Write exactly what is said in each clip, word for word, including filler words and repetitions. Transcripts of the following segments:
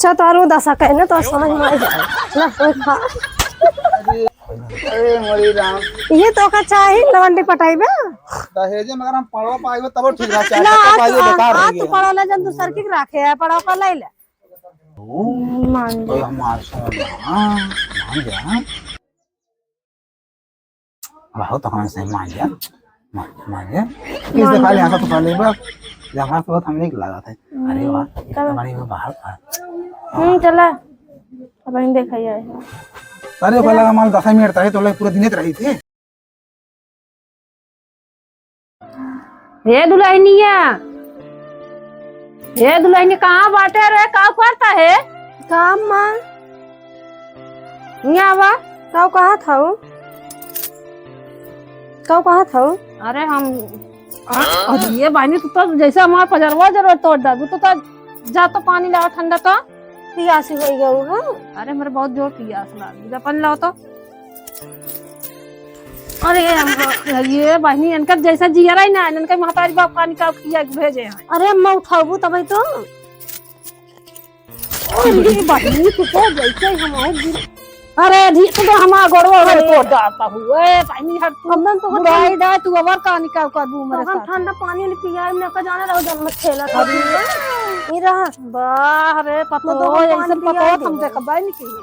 तो तोहरो दशा कहे ना, तो समझ में आ जाए। ला, कोई खा। अरे, अरे, मोरी राम। ये तो का चाही, लवंडी पटाई बे? दहेजे में अगर हम पड़वा पाइबे, तब ठीक रहा, चाहे ना, तो पाइबे, तो बेकार हाँ, हो तू गया। पड़वा ले, जन दूसर की राखे है, पड़वा का ले ले। ओ, मान तो गया। हमार सोना, मान गया। बहुत हंस है, मान गया, मान, मान गया। किस मान दिखा ले, गया। हंसा तो खा ले, बस। जहाँ तो बहुत हमने लागत है। अरे वाह, हम्म, चल। हमारी वो बाहर, बाहर। हम्म, चला। अब हम देखा ही आए हैं। अरे, ओकरा लगा माल दस मिनट रहे, तो लगे पूरा दिने रही थी। हे दुलहिनिया, हे दुलहिनिया, कहाँ बाटे रे? का करता है? काम माँ। हियाँ आवा। का कहत हऊ? का कहत हऊ? अरे हम, आ, अरे ये बहिनी, तू तो जैसे हमार पजरवा जरूर तोड़ डालबू, तू तो जा तो पानी लावा ठंडा तो। पियासी होई गऊ, हाँ? अरे, हमरे बहुत जोर पियास लागी। जा पानी लाओ तो। अरे, हम, ये बहिनी, इनकर जैसा जियरा ही ना, इनकर महतारी बाप का निकाल किया के भेजे हैं। अरे, अम्मा, उठाबू तबे तो। अरे, बहिनी, तू तो जैसे ही हम आए गिर-, अरे, धी, तू तो हमार गोड़वा में तोड़ डालता हूँ। ए, बहिनी, हट तू। अब हम तो बुढ़ाई दा, तू अवर का निकाल करबू हमरे तो हम साथ। ठंडा पानी नहीं पिया, मैं का जाने रहो, जब मैं खेला था। अरे। ये रहा। वाह रे, पतो, तो हम ऐसे पानी पिया पतो, हम देबे। देखबे नहीं की।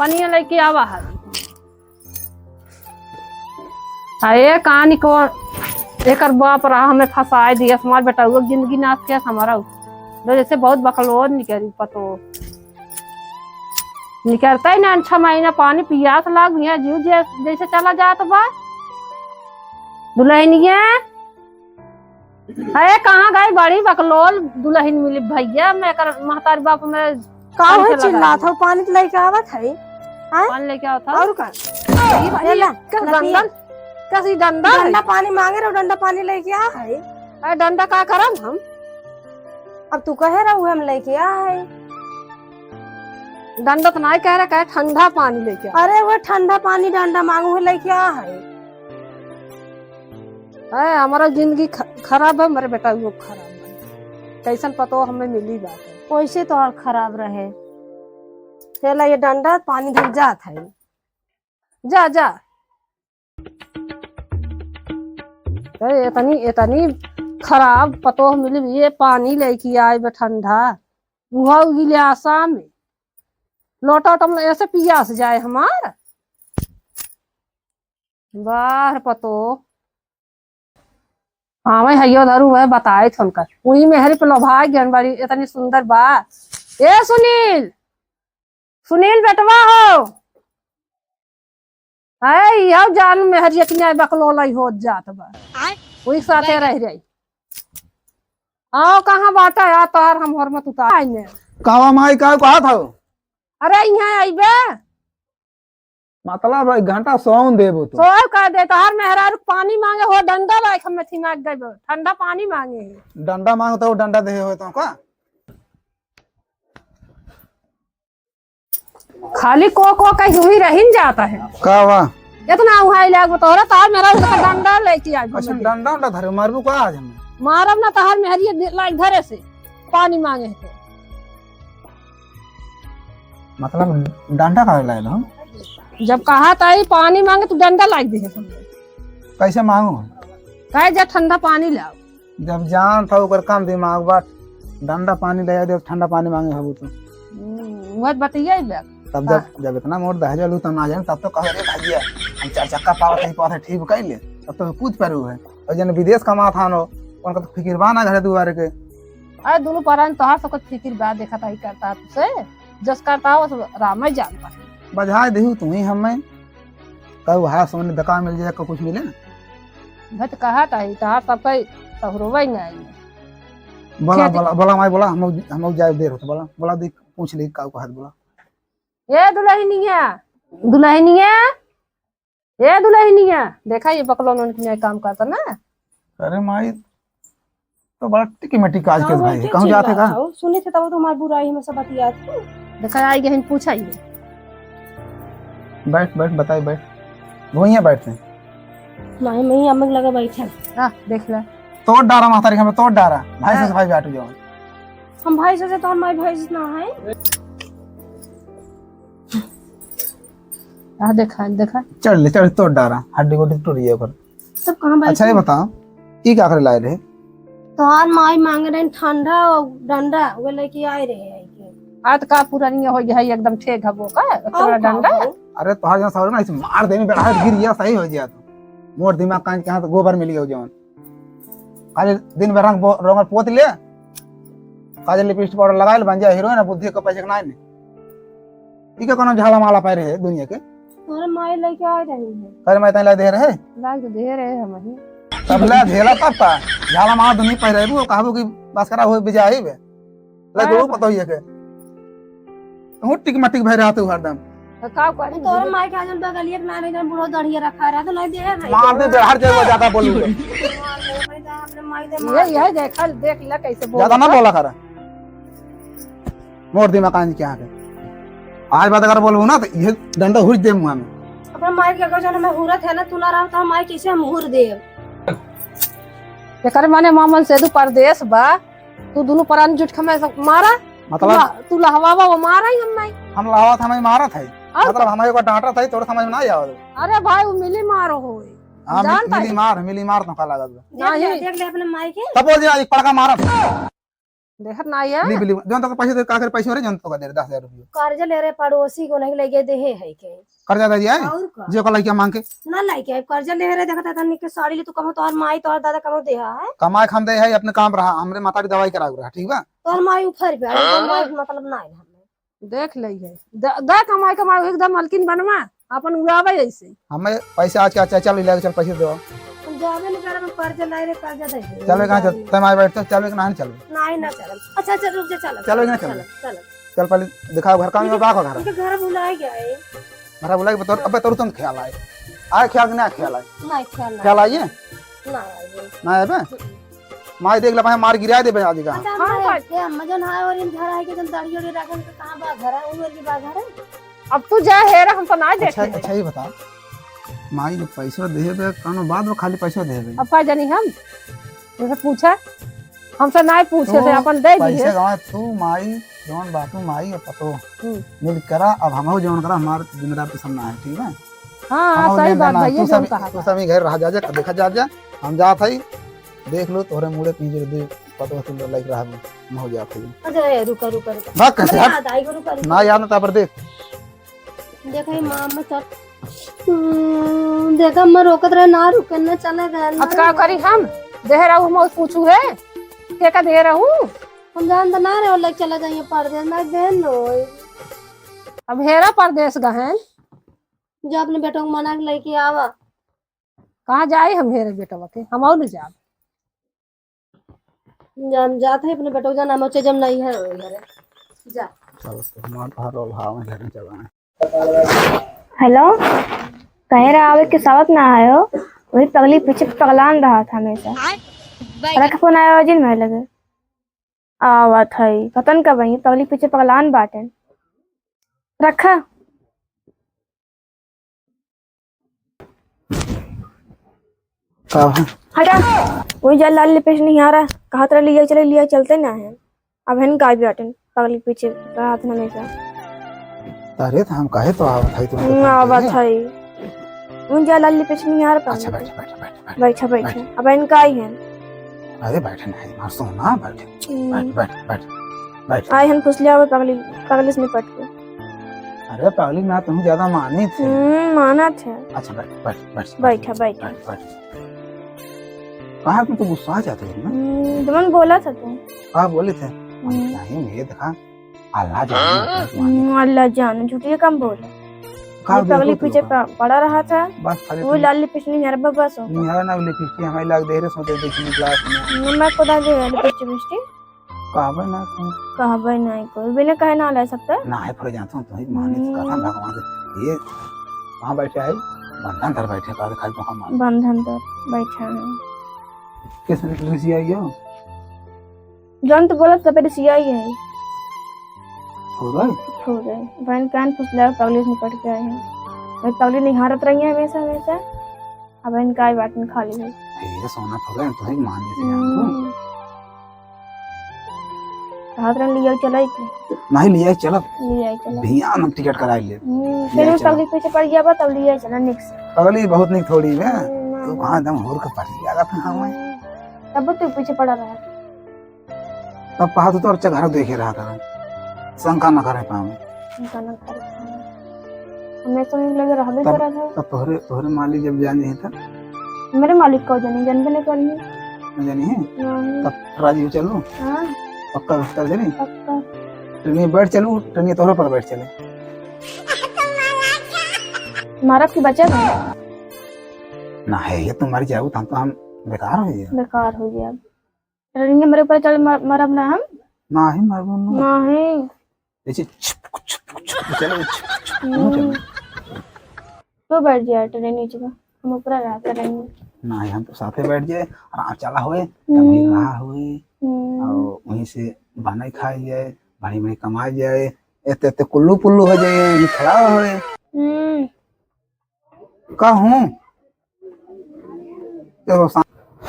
पनिया लेके आवा है। आ, ए कहानी को, एकर बाप रहा, हमें फंसाए दिया, हमार बेटा, वो जिंदगी नाश किया हमारा। तो जैसे बहुत बकलोल निकरी पतो। निकरता ही ना, छह महीना पानी पियास लाग, यहाँ जीव जे-, जैसे चला जात बा। दुलहिनिया, अरे, कहाँ गई बड़ी बकलोल दुलहिन मिली भैया? मैं कर महतारी बाप में का कौन होई से लगा चिल्लात दी? हो? पानी तो लेके आवत है। हाँ? पानी लेके आवत है? और का? ये भाई, ले ला, कस ले पिए। डंडा, कस ई डंडा है? डंडा पानी मांगे रहो, डंडा पानी लेके आ है। अरे, डंडा का करब हम? अब तू कहे रहो, हम लेके आ है। डंडा तो नहीं कह रहा, कहे ठंडा पानी लेके आ। अरे, वो ठंडा पानी डंडा मांगू है, लेके आ है। है, हमारा जिंदगी ख-, खराब है, मेरे बेटा वो खराब है। कैसन पतो हमें मिली बात है। कैसे तो और खराब रहे। चला ये डंडा पानी धर जात है। जा, जा। अरे इतनी, इतनी खराब पतो मिली, ये पानी लेके आए बे ठंडा। उहा गिलासा में। लोटा ओटा में ऐसे पियास जाए हमार। बाहर पतो। हाँ, मैं हइयो धरू है, बताए थे उनका। उही मेहरी पे लोभाए गयन बाड़ी, इतनी सुंदर बा। ए सुनील, सुनील बेटवा हो। है, इहो जान मेहरिया के न्याय बकलोलई होत जात बा। आय। उही साथे रह रही। आओ, कहाँ बाटा यार, तोहार हम हर मत उतार आइने। कहवा माई, का कहत हौ? अरे, इहाँ आइबे। मतलब, एक घंटा सोन देबो तो। सोए का दे, तोहार मेहरारू पानी मांगे हो, डंडा लाइक हमें थिनाक गइबो, ठंडा पानी मांगे है। डंडा मांगो तो डंडा दे हो तो का? खाली को, को कहीं हुई रहिन जाता है। का हुआ? इतना उहाई लाग बतौरा, तोहार मेहरारू का डंडा लेके आ अच्छा, गई। डंडा, डंडा धरे, मारबू का आज हमें? मारब ना, तोहार मेहरिया दे-, लाइक धरे से, पानी मांगे है तो। मतलब, डंडा काहे लायल हो? जब कहा था, "ई पानी मांगे," तू डंडा लाइक दे है तुमने। कैसे मांगू? कहे, "जा ठंडा पानी लाओ।" जब जान था ओकर कम दिमाग बा, डंडा पानी ले आ दे, ठंडा पानी मांगे हबू तो। हम्म, उहे बतिया ही बा। तब जब, हाँ। जब इतना मोट दहेज लू, तब ना जान, तब तो कहो, "अरे भैया, हम चार चक्का पावत है, पावत है, ठीक कइले।" तब तो कूद पड़ू है। और जन विदेश कमात हन, उनका तो फिकिर बा ना घरे दुआरे के। अरे दुनू परान तोहार सब कुछ फिकिर बा, देखत ही करता तुसे, जस करता हो, सब रामे जानता। बजाय देहू तू ही हमें, कहू हाँ सोने दका मिल जाए, का कुछ मिले ना। मैं तो कहा था ही, तोहार सब कोई सहुरवा ही ना आई। बोला, खेती बोला, बोला माई, बोला, हम लोग, हम लोग जाए देर होता, बोला, बोला दी, पूछ ली, का कहत, बोला। ए दुलहिनिया, दुलहिनिया, ए दुलहिनिया, देखा ये बकलोल उनके न्याय काम करता ना। अरे माई, तो बड़ा टिकी मटिकी आज का के भाई, बोलते कहूँ जाते चिल्लात का? हो? सुने थे तब तुम्हार बुराई में सब बतियात हो। देखा आई गहन पूछा ही। बैठ, बैठ, बताई, बैठ। वहीं बैठते हैं। माई, मैं अम्मा के लगे बैठा। आ, देख ले। तोड़ डारा महतारी, हमें तोड़ डारा। भाई से हाँ। भाई बाटू जाओ। हम भाई से तो हमारी भाई से ना है। आ देखा, देखा। चढ़ ले, चढ़, तोड़ डारा। हड्डी गोडी टूट जाए ओकर। तब कहाँ भाई अच्छा, ये तू? बताओ, ई का करे लाए रहे? तोहार माई मांगे रहे ठंडा और डंडा, वो लेके आए रहे है के। हाथ का पुरानिया हो गया है, एकदम ठेक हबो का, और तोरा का डंडा? हो? अरे, तोहार जहाँ सवाल ना, इसे मार देने बैठा है, गिर गया, सही हो गया तू। मोर दिमाग कान के हाथ गोबर मिल गया जौन। काजल दिन भर रंग बो-, रंग पोत ले, काजल लिपस्टिक पाउडर लगा ले, बन जाए हीरोइन, बुद्धि के पैसे के नाई ने। ई के कोनो झाला माला पाए रहे दुनिया के? तोरे माई लेके आ रही है। अरे माई तैं ला दे रहे? ला के दे रहे हम ही। तब ला झेला तब का? झाला माला दुनिया पाए रहे, वो कहबो कि बस करा हो बिजा ही बे। ला हाँ। दो पता ही है के। तू टिक मटिक भय रहते हो हरदम। तो का करी? तोरे माई के आजन बगलिए के ना रही, जन बूढ़ो दढ़िया रखा रहा, तो नहीं दे है भाई। मार दे, हर जगह ज्यादा बोलू तो। मार दे, भाई, तो अपने माई दे ये, मार ये दे। देख, देख ले कैसे बोल ज्यादा ना रहा। बोला करा। मोर दिमाग कान के आगे। आज बात अगर बोलबो ना, तो ये डंडा हुज दे मुँह में। अपने माई के अगर जन में हुरत है ना, तू ना रहो, तो हम माई कैसे हम हुर देब? एकर माने मामन से दू परदेश बा। तू दुनू परानी जुट के हमें सब मारा। मतलब? तू ला-, तू लहवावा, वो मारा ही हम नहीं। हम लहवात, हमें मारत है। और मतलब, हमें को डांटत है, तोरे समझ में ना आवत। अरे भाई, वो मिली मारो होई। हाँ, जानता मिली है। मार, मिली मार तो का लागत बा। देख ले, नहीं। देख ले अपने माई के। तब बोल दिया, एक पड़का मारत। देखत ना आया। ली, ली, जौन तो पैसे दे, का करे पैसे रे, जौन तो का दे, दस हजार रुपये। कर्जा ले रहे पड़ोसी को नहीं लेके देहे है के। कर्जा दे दिया है? और का? जे को लइका मांग के। ना लइका, कर्जा ले रहे, देखत है तनी के साड़ी ले, तू कहो तोहर माई, तोहर दादा कहो देहा है? कमाए खाम दे है, अपने काम रहा, हमरे माता की दवाई करावे रहा, ठीक बा? तोहर माई उफर पे, हाँ? तोहर माई मतलब ना है हमें। देख ले है। द-, द कमाई, कमाई, एकदम मलकिन बनवा, अपन उड़ावे ऐसे। हमें पैसे आज के आज चल, ले चल, पैसे दो। हम जाबे नहीं करब, हम कर्जा लाए रहे, कर्जा दे दे। चलबे कहाँ चल-, तम आए बैठ तो, चलबे कि ना चलबे? नहीं, ना चलम। अच्छा, अच्छा, रुक जा, चलम, चलबे कि ना चलम, चलबे? चलम, चलम। चल पहले दिखाओ घर, कहाँ बा घर? इनके घर भुला गया है। घर भुला के बतौर, अबे तोर तुम ख्याल आए। आए ख्याल कि ना ख्याल आए? नहीं, ख्याल नहीं। ख्याल आइए? नहीं आइए। ना आए बे? माई देख ले, भाई मार गिरा देबे आज का। अच्छा, हाँ, हम भाई। ये अम्मा जन है और इन घर आए के जन दाढ़ी उड़ी रखन के कहाँ बा घर है, उन लोग की बा घर है। अब तू जा हेरा, हम तो ना अच्छा, देखे। अच्छा, ये बता, माई जो पैसा देबे, कौनो बात बा, खाली पैसा देबे? अब का जानी हम? जैसे पूछा, हमसे ना पूछे तू थे, अपन दे पैसे दिए। गवा, तू माई, जौन बाटू माई और पतो, हम्म। मिल करा, अब हमहू जौन करा, हमार जिम्मेदार तो सब ना है, ठीक है? हाँ, हाँ, हमहू सही लेन बात देन ना, भाई, ये तू जौन सब, कहा तू था। सब ही घर रहा जा, जा, देखा जा, जा, हम जात हई, देख लो, तोहरे मुड़े पीछे दे, पतो तू लाइक रहा, हम हो जात हई। अच्छा, ए, रुका, रुका, रुका। भाग कैसे, अरे, हट। याद आएगा, रुका, रुका। ना याद ना, तापर देख। देखा ही माँ, मैं चल-, हम्म, देखा, मैं रोकत रहे, ना रुके, ना चले गए, ना अब का रुके। करी हम? देह रहू, हम पूछू है, के का देह रहू? हम जान तो ना रहे, लग चला जाइए परदेस, ना देह न होई। अब हेरा परदेस गहन। जो अपने बेटों को मना के लेके आवा। कहाँ जाई हम हेरे बेटवा के? हम और नहीं जाब। जा, हम जात है अपने बेटों को, जाना मोचे जम नहीं है घरे। जा। चलो, तो हमार घर और भाव में लेके चला है। हेलो, कहे रहा आवे के सावत ना आयो, वही पगली पीछे पगलान रहा था हमेशा। रख फोन आयो जिन मैं लगे। आवत है, पतन का वही पगली पीछे पगलान बाटन। रखा। का है? हटा, वही जा लाल लिपस्टिक नहीं आ रहा, कहा तरह लिया चले, लिया चलते ना है। अब हन का भी बाटन, पगली पीछे रहत हमेशा। अरे तो हम कहे तो आवत है तुमको हम्म, फोन आवत करिए। है। वही जा लाल लिपस्टिक नहीं आ रहा, अच्छा, पगली बैठ, बैठ, बैठ, बैठ। बैठा, बैठा। बैठ। अब इनका आई है। अरे बैठ नहीं, मार सो ना, बैठ। हम्म। बैठ, बैठ, बैठ, बैठ। आई हम फुसलिया हुए पगली, पगली से निपट के। अरे पगली, मैं तुम्हें ज्यादा मानी थे। हम्म, माना थे। अच्छा, बैठ, बैठ, बैठ, बैठ, बैठ, बैठ। बैठ, बैठ। कहाँ तुम तो गुस्सा आ जाते हो ना? हम्म, जमन बोला था तू। हाँ, बोले थे। हम्म। नहीं, ये देखा, अल्लाह जाने, हाँ? अल्लाह जाने। हम्म, अल्लाह जाने, झूठिए कम बोले। का ये पगली पीछे प-, पड़ा रहा था। बस खाली वो तुम लाल लिपस्टिक नहीं यार, बस हो। नहीं यार, ना लिपस्टिक हमें लाग दे रहे, सोचे देखने ग्लास में। मैं खुदा दे रहा लिपस्टिक, लिपस्टिक। कहबे ना तू। कहबे नहीं कोई, बिना कहे ना ले सकते। ना है, फिर जानता हूँ, तुम्हें माने तो हम्म। कसम भगवान से। ये वहाँ बैठे है, बंधन धर बैठे, कहा खाली तो हम माने। बंधन धर बैठा है। किस तरह की आई हो? जौन तो बोलत, तब रिसियाई है। हो गए? हो गए। बहन कान फुसला, पगली से निपट के आए हैं। मैं पगली निहारत रही है हमेशा, हमेशा। अब बहन का बात में खाली है। हे, ये सोना फुले, तू ही मान लेते हैं हमको। हम्म। कहत रहन लिया चला कि? नहीं, लिया चलब। लिया चला। भैया, हम टिकट कराई ले। हम्म, फिर लिया चला। पगली पीछे पड़ गया बा, तब लिया चला निक से। पगली बहुत निक थोड़ी है। हम्म, तू कहाँ दम होर के पड़ी जाएगा था हमें। हम्म, तब तू पीछे पड़ा रहा। तब कहा तू तो अच्छा घर देखे रहा था, शंका न करे पावे। शंका न करे पावे। हमें तो नहीं लगे रहबे तब, करत है। तब तोहरे, तोहरे मालिक जब जान जाए तब? मेरे मालिक को जानी, जानबे नहीं करी। न जानी है? नहीं। तब राजी हो चलू? हाँ। पक्का चल चली? पक्का। ट्रेन में बैठ चलू, ट्रेन में तोहरे पर बैठ चले। मारब की बचब? ना है, ये तुम्हारी जाऊ, हम तो हम बेकार हो गया। बेकार हो गया। ट्रेनिंग मेरे ऊपर चढ़ मर-, मरब ना हम? नाही मरबो ना। नाही। ऐसे छुप, छुप, छुप, चलो, छुप, छुप, हम्म। चलो। तू बैठ जा ट्रेनिंग पे, हम ऊपर रहा करेंगे। नाही, हम तो साथे बैठ जाए, आराम चला होए, हम्म। तब वहीं रहा होए, हम्म। और वहीं से बनाई खाई जाए, बड़ी बड़ी कमाई जाए, एते एते कुल्लू पुल्लू हो जाए, वहीं खड़ा होए। हम्म। का हूँ? देखो, सा-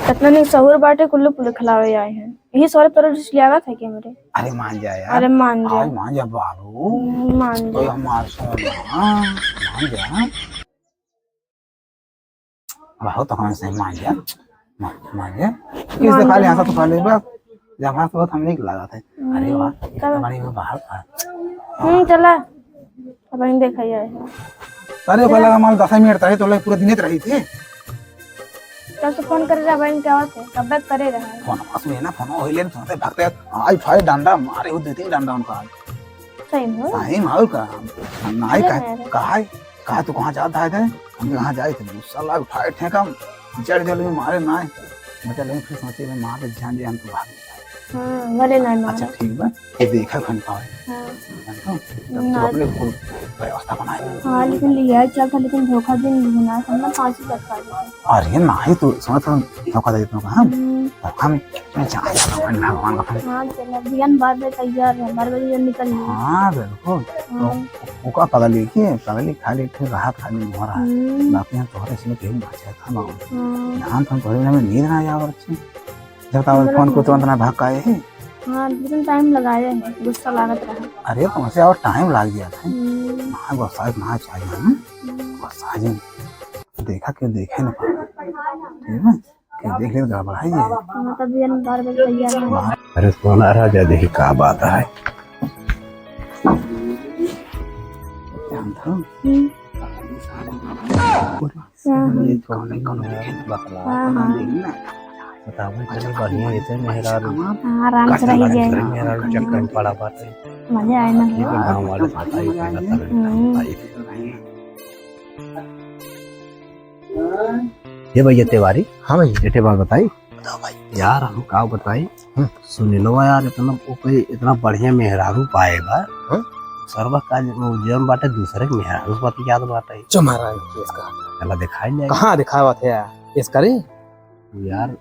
कितना नहीं सहूर बाटे, कुल्लू पुल्लू खिलावे आए हैं। यही सौ रुपये रोज लियावत है कि हमरे? अरे मान जा यार। अरे मान जा। अरे मान जा बाबू। हम्म, मान जा। ओए हमार सोना, मान जा। बहुत हंस है, मान जा। मा-, माने? किस मान दिखा ले, जा। हंसा तो खा ले, बस। जब हंस बहुत हमने एक लागत है। अरे वाह, हम्म, इतना चलो। बड़ी में बाहर था। हम्म, चला। अब हम देखा जाए। अरे, ओकर लगा मान दस मिनट रहे, तो लगे पूरा दिन रही थी। कल से फोन करे रहा, बहन, क्या बात है? कब तक करे रहा है? फोन, बस में ना, फोन होइले, फोन से भागते, आई फाई डंडा मारे हो, दो तीन डंडा उनका। सही में? सही में, और का? नाई अरे, का, अरे। कहा है? कहा तू कहाँ जात है? हम कहाँ जाए थे? गुस्सा लाग उठाए ठेका, जड़ जल में मारे ना। मतलब, लेकिन फिर सोचे में मार ले, जान दे, हम तो भाग जाए। हाँ, भले ना मारे। अच्छा, ठीक बा, ये देखा खन पावे। हाँ। जानता हूँ, तब तू ना। अपने को व्यवस्था बनाए। हाँ, लेकिन लिया चल था, लेकिन धोखा दिन भी ना, हम ना फांसी लटका देते। अरे, नाही, तू समझ, हम धोखा दे देते हैं, हाँ? हम्म। तब हम मैं जाए भगवान, भगवान का फल। हाँ, चला, बिहान बारह बजे तैयार है, बारह बजे जब निकल लिए। हाँ, बिल्कुल। हाँ। तो ओका पगली के, पगली खाली एक ठे रहा, खाली मोहरा। हम्म। बाकी हम तोहरे से केहू बाँचे था ना। हाँ। यहाँ तो हम तोहरे में नींद ना आया और अच्छे। जब तक हमरे फोन को तुरंत ना भाग के आए हैं। हाँ, लेकिन टाइम लगाए हैं, गुस्सा लागत रहा। अरे, कम से और टाइम लाग गया था। हम्म। ना गुस्सा, ना चाहिए, हम्म? हम्म। गुस्सा जी। देखा के देखे ना पावे। ठीक है? के देख ले, गड़बड़ाई है। हाँ, तब ये बारह बजे तैयार है। अरे सोना राजा, देखी का बात है। जानत हो? हम्म। हाँ, हाँ। ये कौन, कौन देखे न बकला, हाँ, कौन हाँ। देखे ना। बताओ, इतनी बढ़िया, इतने मेहरारू। हाँ, आराम से रही जाए। मेहरारू चक्कर में पड़ा बाटे। मजा आए ना। ये तो गाँव वाले बताई, हम्म। बताई। ये भैया तिवारी। हाँ भैया। एक ठे बात बताई। बताओ भाई। यार, हम का बताई? हम्म। सुनीलवा यार, इतना, ओके, इतना बढ़िया मेहरारू पाए बा। हम्म। सरवा का ज-, वो जौन बाटे, दूसरे के मेहरारू से बतियात बाटे। जो महाराज केस का। चला दिखाई ले। कहाँ दिखावत है यार? केस करे? यार,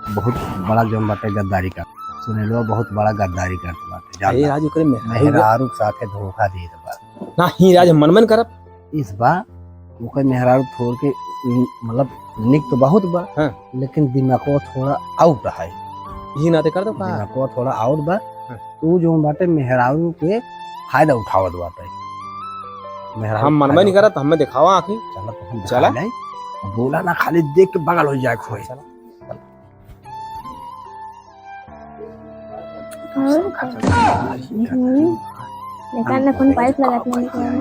बहुत बड़ा जौन बाटे गद्दारी का। सुनीलवा बहुत बड़ा गद्दारी करत बाटे, जान अरे ला। राज, ओकरे मेहरारू मेहरारू के साथे धोखा देत बा। नाही राज, हम मन मन करब। इस बा ओकर मेहरारू थोड़ के, उम, मतलब, निक तो बहुत बा, हाँ। लेकिन दिमागवा थोड़ा out है। यही नाते कर दो का? दिमागवा थोड़ा out बा। हाँ। तू जौन बाटे मेहरारू के फायदा उठावत बाटे। मेहरारू हम मनबे नहीं करत, हमें दिखावा आँखी। चला तो हम चला। दिखा ले। बोला ना, खाली देख के बगल हो जाए खोए। चला। और? हम्म। बेकार ना कौन पाइप लगात नहीं निकला है।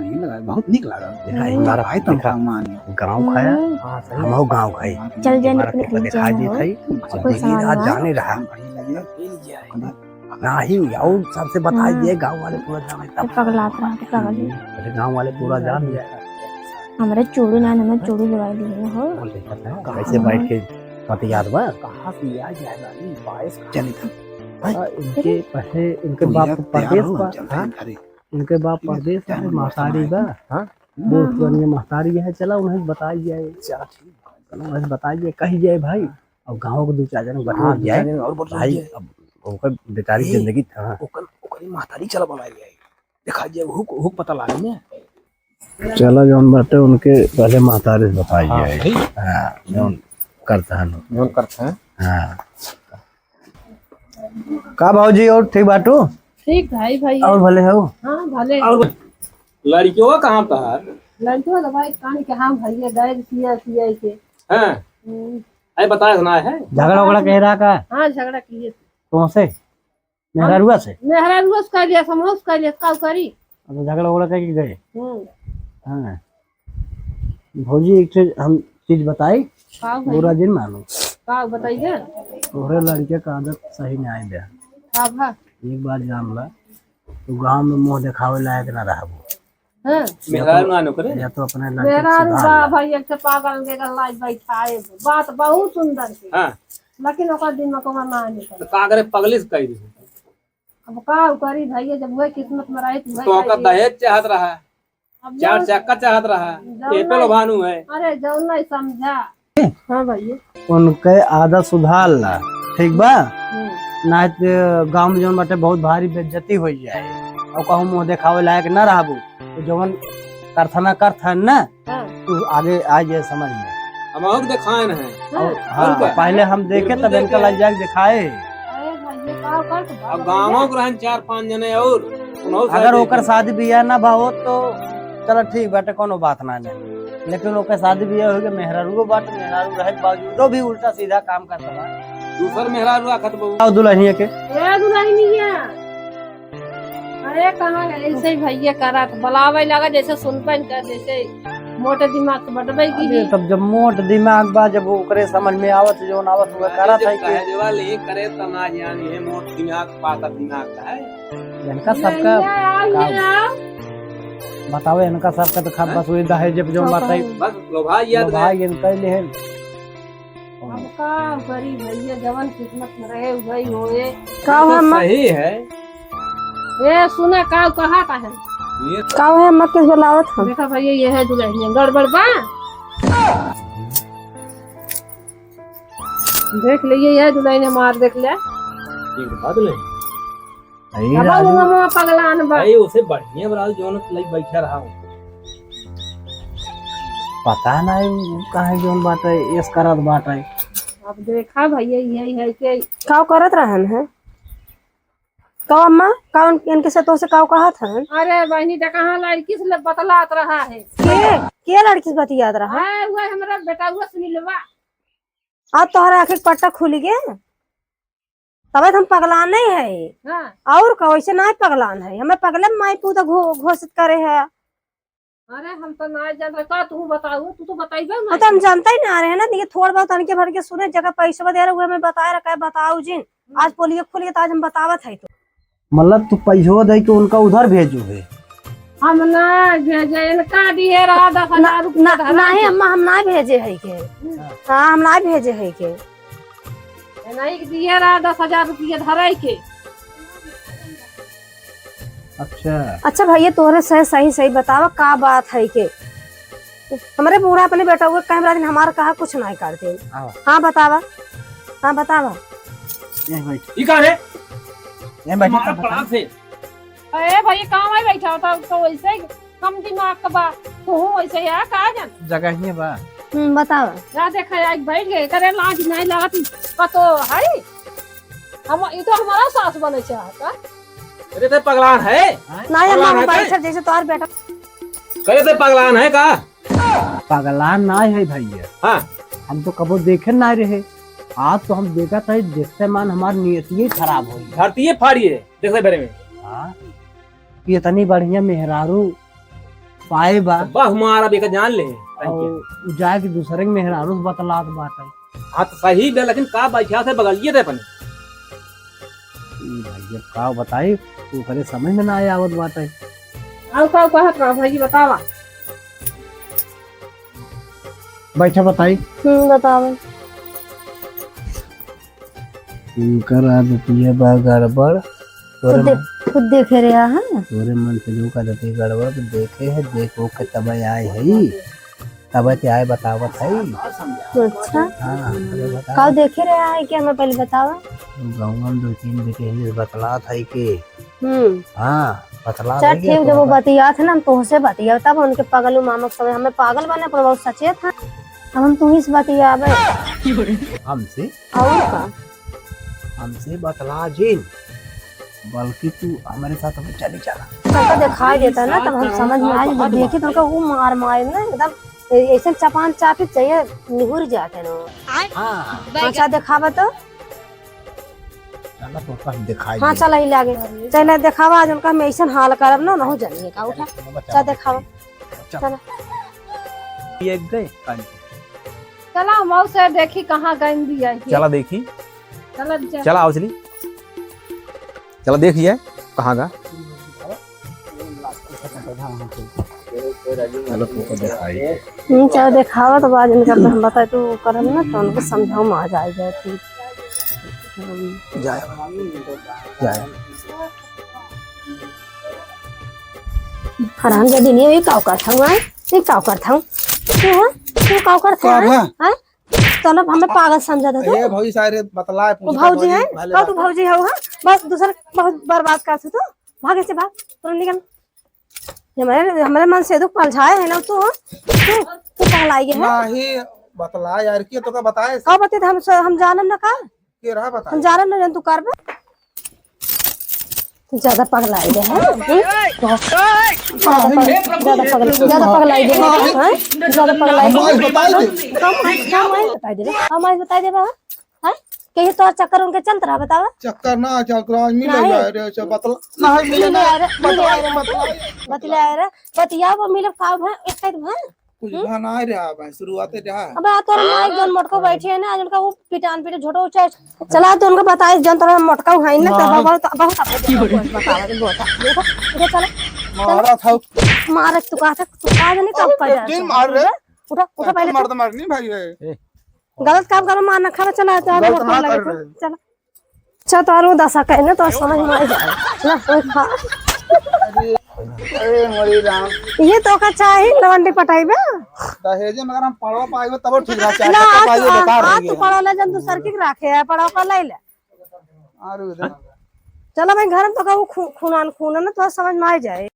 नहीं लगा, बहुत निक लगा। देखा, हम्म। हमारा भाई तो देखा, हम मान। गाँव खाया, हम्म। हाँ, सही। हम हो गाँव खाई। चल, जा, हमारा निकल, निकल, दिखाई जाना देत हो। है। कोई देखी सामान आज ना। जाने रहा। नाही, और सबसे बताई हम्म। ये गाँव वाले पूरा जाने तब। पगलात रहा, पगल। अरे, गाँव वाले पूरा जान गया। हमरे चूड़ी ना, हमें चूड़ी लगा दी है, हो। बोल रही है ना, कैसे बैठ के बतियात बा? कहाँ से आ जाएगा? ई बाईस का। चली था। भाई। आ, इनके पहले, इनके तू बाप यार तैयार परदेस हो, बा, चलते हैं हाँ? घरे। इनके बाप ठीक है, परदेस तैयार बा, हो, महतारी बा, हाँ? हाँ, दोस्त हाँ। बनिए, महतारी है, चला उन्हें बताई जाए। चला ठीक है। चला उन्हें बताई जाए, कही जाए भाई। और गाँव के दो चार जन हाँ, बटोर दो जाए। चार जन और बटोर भाई, जाए। अब ओकर बेचारी ए, जिंदगी, हाँ। ओकर, ओकरी महतारी चला बनाई जाए। देखा जाए, हुक, हुक पता लागे ने। चला जौन बाटे उनके पहले महतारी से बताई हाँ, जाए। भाई। हाँ, जौन करत हन। जौन करत हैं। हाँ। का भौजी, और ठीक बाटू? ठीक भाई, भाई। और भले हो? हाँ, भले। और लड़कियों कहाँ तहार? लड़कियों तो भाई, कान के हम भैया गए सिया, सिया के। हाँ। हम्म। अरे बताए सुनाए है? झगड़ा उगड़ा कह रहा का? हाँ, झगड़ा किए। कौन से? मेहरारुआ से? मेहरारुआ से कह लिया, समूह से कह लिया, का करी? अब झगड़ा उगड़ा करके गए? हम्म। हाँ। भौजी, एक चीज हम, चीज बताई, का भाई? बुरा जिन मानो। का बताई दे? तोहरे लड़के का आदत सही नाहीं बा। का भा? एक बात जान ला, तू गाँव में मुँह देखावे लायक ना रहबू। हाँ। मेहरारू ना नौकरे? या तो अपने लड़के के मेहरारू सुधार बा ला। भाई, एक ठे पागल के गल्ला बैठाए, बात बहुत सुंदर के। हाँ। लेकिन ओकर दिमाग में ना निकल। तो का करे, पगली से कह दी। अब का करी भैया, जब वह किस्मत में रहे तो वह तो ओकर करिए। दहेज चाहत रहा, अब चार जौन, चक्का चाहत रहा, जौन ये पे नहीं, लोभानू है। अरे जौन नहीं समझा। हाँ भैया। उनके आदत सुधार ला, ठीक बा? हम्म। ना तो गाँव में जौन बाटे बहुत भारी बेइज्जती हो जाए और कहूँ मुँह देखावे लायक ना रहबू, तो जौन करथना करथन ना, हाँ। तू आगे आ जाए समझ में। हम और दिखाए न हैं। और हाँ, और क्या? पहले हम देखे बिल्कुल तब इनका देखे। लग जाके दिखाए। अरे भाई, ये का करत बा? अब गाँव के रहन चार पाँच जने और, उन्हों अगर शादी ओकर की। शादी बियाह ना भा होत तो चलो ठीक बाटे, कोनो बात ना है, लेकिन ओकर शादी बियाह हो गया, मेहरारू बाटे, मेहरारू रहे के बावजूदो भी उल्टा सीधा काम करता बा। दूसर मेहरारू आखत बहू। आओ दुल्हनिया के। ए दुल्हनिया, अरे कहाँ गए? ऐसे ही भैया करा तो बुलावे लगा, जैसे सुनबे न कर, जैसे मोटे दिमाग से बटबे की अरे, ही। तब जब मोट दिमाग बा, जब ओकरे समझ में आवत, जौन आवत, वह अरे, करत जब है कि कहे देवा ले करे, त ना जानी है, मोट दिमाग, पातर दिमाग का है। इनका सबका ये आओ, का ये आओ। बताओ, इनका सबका तो खाब हैं? बस वही दहेज, जब जौन बताओ। बस लोभा याद रहे। इनका ही लेहन। अब का करी भैया, जवन किस्मत में रहे, वही होए। का तो हुआ अम्मा? सही है। ए, सुना, का कहत है? ये का हुआ अम्मा, किस बुलावत है? देखा भैया, ये है दुल्हनिया, गड़बड़ बा। देख ले, ये है दुल्हनिया, मार देख ले। ठीक बा दुल्हन। अरे अब राजू। वो ममा पगलान बा। अरे उसे बढ़िया बा राजू, जौन लई बैठा रहा हूँ। पता नहीं उ काहे जौन बाटे, एस करत बाटे। अब देखा भैया, यही है कि का करत रहन है? का अम्मा, का उन-, इनके से तोसे का कहत हन? अरे बहनी, देखा हाँ, लड़की से ले बतलात रहा है। के, के लड़की से बतियात रहा? अरे, वो हमरा बेटा, वो सुनीलवा। आज तोहरा आँखी के पट्टा खुल गए। तबे तो हम पगलाने है। हाँ। और का, वैसे ना पगलान है, हमें पगले माई पूत घो-, घोषित करे है। अरे हम तो ना जान रहे, का तू बताऊ, तू तो बताइबे ना। तो हम जानते ही ना रहे ना, देखिए थोड़ बहुत तनके भर के सुने, जगह पैसा दे रहे, हमें बताए रखा है, बताऊ जिन। हम्म। आज पोलियो खुल गया तो आज हम बतावत है तो। मतलब तू पैसो दे के उनका उधर भेजो है? हम ना भेजे, इनका दिए रहा दस हजार रुपया ना, धरा नहीं के। अम्मा, हम ना भेजे है के। हम्म। हाँ, हम ना भेजे है के। नहीं दिए रहा दस हजार रुपया धराई के। अच्छा। अच्छा भैया, तोहरे से सही सही बतावा, का बात है के? हमरे बूढ़ा अपने बेटा हुए कहे दिन हमार कहा कुछ नहीं करते। आवा। हाँ बतावा, हाँ बतावा। ये बैठ। ई का रे? ये बैठ, मारा तब बता। पड़ाक से। अरे भैया, काम आई बैठा होता तो वैसे ही कम दिमाग का बा। तू हूँ वैसे ही आ, का जान? जगह ही बा। हम्म, बतावा। जा देखा, आज बैठ गए, करे लाज नहीं लागत, पतो है? हम, ई तो हमारा सास बने चाहता। अरे ते पगलान है? नहीं, पगलान हम है बैठे ते? जैसे तोहार बेटा। करे ते पगलान है का? पगलान ना है भैया। हाँ। हम तो कबो देखे ना रहे। आज तो हम देखा था, देखते मान हमार नियतिये खराब हो गई। धरतिये फाड़िए, देखते बेरे में। हाँ। ये इतनी बढ़िया मेहरारू पाए बा। वाह, मारा बेका जान ले। और उ जाए के दूसरे के मेहरारू से बतलात बाटे। हाँ, तो सही बे, लेकिन का बैठा से बगलिए दे अपने। ई भाई, अब का बताई, ओकरे समझ में ना आवत बाटे। और का कहत रहा भाई, बतावा। बैठा बताई। हम्म, बतावा। इनकर आदतिया बा गड़बड़। तोरे खुद दे-, मन, खुद देखे रहे, हाँ? तोरे मन से जो का आदतिया गड़बड़, तो देखे है, देख ओके तब आए है। तब ते आए बतावत है। अच्छा। हाँ, अरे बता। का देखे रहे है कि हमें पहले बतावा? गाँव में दो तीन बेटे हैं, बतलात है के। हम्म। हाँ, बतलात चल है के ठीक, जब वो अपना बतियात है ना, हम तोहसे बतिया, तब उनके पगलू मामा के समय हमें पागल बने, पर बहुत सचेत है। हम तू ही से बतियाबे। हमसे? और का? हमसे बतला जिन, बल्कि तू हमरे साथ हमें चली चला। तुमका दिखाई देता ना, तब हम समझ में आई, जब देखी तो उनका वो मार मारे ना, एकदम ऐसे चपान चापी चाहिए, निहुर जाते ना। हाँ। अच्छा, दिखावा तो। चला, तो हम दिखाई हाँ, दे। चला, ही लागे। चला, दिखावा, आज उनका हम ऐसन हाल करब ना, नहु जानिए का उठा। चला, दिखावा। चला। चला। ये गए कान के। चला, हम से देखी कहाँ गए बिया के। चला देखी। चला, चला। चला, आओ चली। चला देखिए, कहाँ गा। चलो, तुमको दिखाई। हम्म, चला दिखावा तो बाद इनका हम बताए तो करम ना, तो उनको समझाओ, में आ जाए जाए फिर। जाए। जाए। हराम जादी नहीं, ये काव करत हूँ, हैं? ये काव करत हूँ? तू, हैं? तू काव करत हूँ, का हैं? बा? हैं? तो ना हमें पागल समझा था तू। ये भौजी सारे बतलाए, वो पूछता भौजी भौजी है? भले का तू बात। भौजी हो, हाँ? बस दूसर बहुत बर्बाद कर तू। भाग ऐसे भाग, तुरंत निकल। ये हमारे, हमारे मन से दुख पलझाए है ना तू, हाँ? तू, तू पगलाई है। नहीं, बतला यार, के तो का बताए? का बते हम स-, हम जानम ना का? के रहा बताए? हम जानम ना जन तू करबे। तू ज्यादा पगलाई गए है, हैं? बहुत ज्यादा पगल-, ज्यादा पगल-, ज्यादा पगलाई गए है, हैं? ज्यादा पगलाई गए है। हमारे बताए दे। हम, हम आज बताई देबे, हम आज बताई देबे, हाँ? हैं? कहीं तोर चक्कर उनके चलत रहा, बतावा? चक्कर ना चलत रहा, मिले नहीं। आए रे, सब बतला, नहीं, मिले मिले ना, आए रे, मिले बतला, आए रे। बतला। बतला आए रे, बतिया वो मिले, का भा, एक साइड भा। कुछ हम्म? भा ना रहा भाई, शुरुआते रहा। अबे आ तोर माई जौन मोटको बैठी है ना, आज उनका वो पिटान पीटे झोटो उठा। चला तो उनका बताए, जौन तोरा मोटका है ना, तो ना। बहुत, बहुत आप बतावा, बहुत आप। देखो, देखो, चला। मारा था। मारा तू कहा था, तू कहा नहीं, कब अरे, पैदा दिन मार रहे। उठा, उठा पहले तो। मर्द मारनी भाई है। ए, गलत काम करो, मार ना खाना, चला, चला, गलत ना कर रहे। चला। अच्छा, तो आरो दशा कहे ना, तो समझ में आ जाए। ना, कोई खा। अरे, अरे, हरे राम। ये तो का चाही, लवंडी पटाई बे। दहेजे में अगर हम पड़वा पाइबे, तब ठीक रहा, चाहे ना, तो आज, पाइबे, आज, बेकार आज हो तो गया। पड़वा ले जन दूसर की राखे है, पड़वा का ले ले। आरो इधर। चला भाई, घर में तो का वो खू-, खूनान खून है ना, तो समझ में आ जाए।